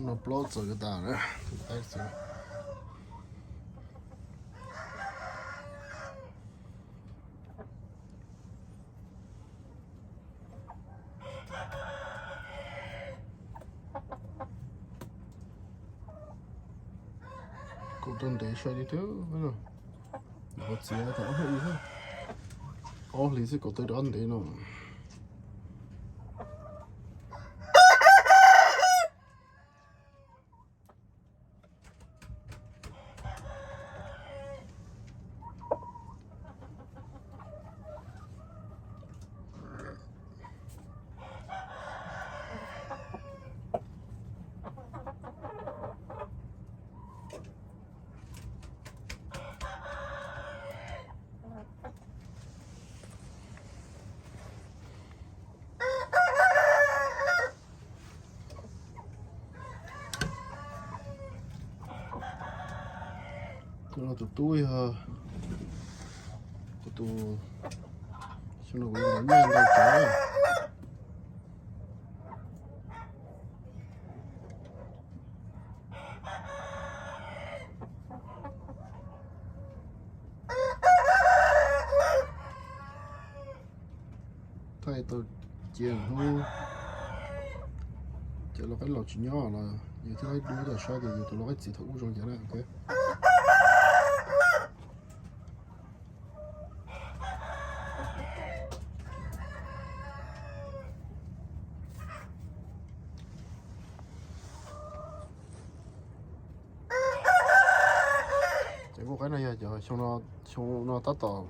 No plaub txawm ko tas na, tus qaib txawm. Kaum tau ntev sai li thiab, qhov txiav tau ob hlis xwb, ob hlis xwb kaum tau rov ntev no. Tus no tus tub yog kuv tus, xyoo no kuv yuav ntawv nyiaj ntau tsav. Thaij tau cia hnub cov lau qaib laus tsis nyob los yus thiaj li dub rau saib tias yus tus lau qaib txiv thaum ub zoo cas na. Cov nkauj qaib no yog cov xyoo no, xyoo no tab tom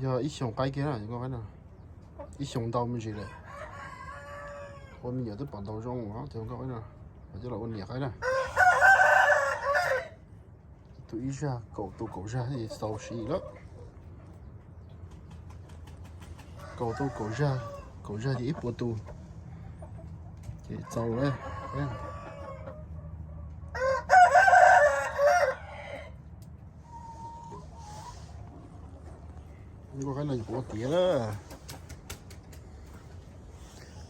yog ib xyoos qaib kiag na cov nkauj qaib no, ib xyoos ntau me ntsis lawm. Ua me nyuam twb pom ntaus zoo os cov nkauj qaib no, coj los ua niam qaib na. Tus ib zag kaum tus kaum zag thiaj txaus siv lawm. Kaum tus kaum zag, kaum zag ces ib puas tus ces txaus lawm. Nkauj qaib no yuav ua tiav lawm.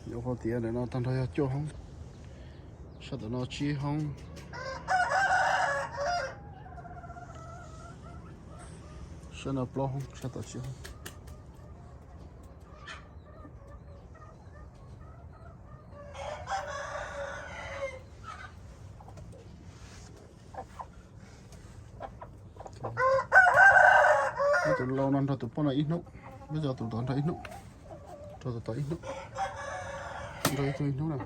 Yuav ua tiav ntawm no tag nrho yog cuaj hoob, sab tom no tsib hoob, sab no plaub hoob, sab tom tsib hoob. Muab tus lau no nrog tus poj no ib hnub, muab cov tus tod nrog ib hnub, nrog tus tod ib hnub, nrog ib tug ib hnub na.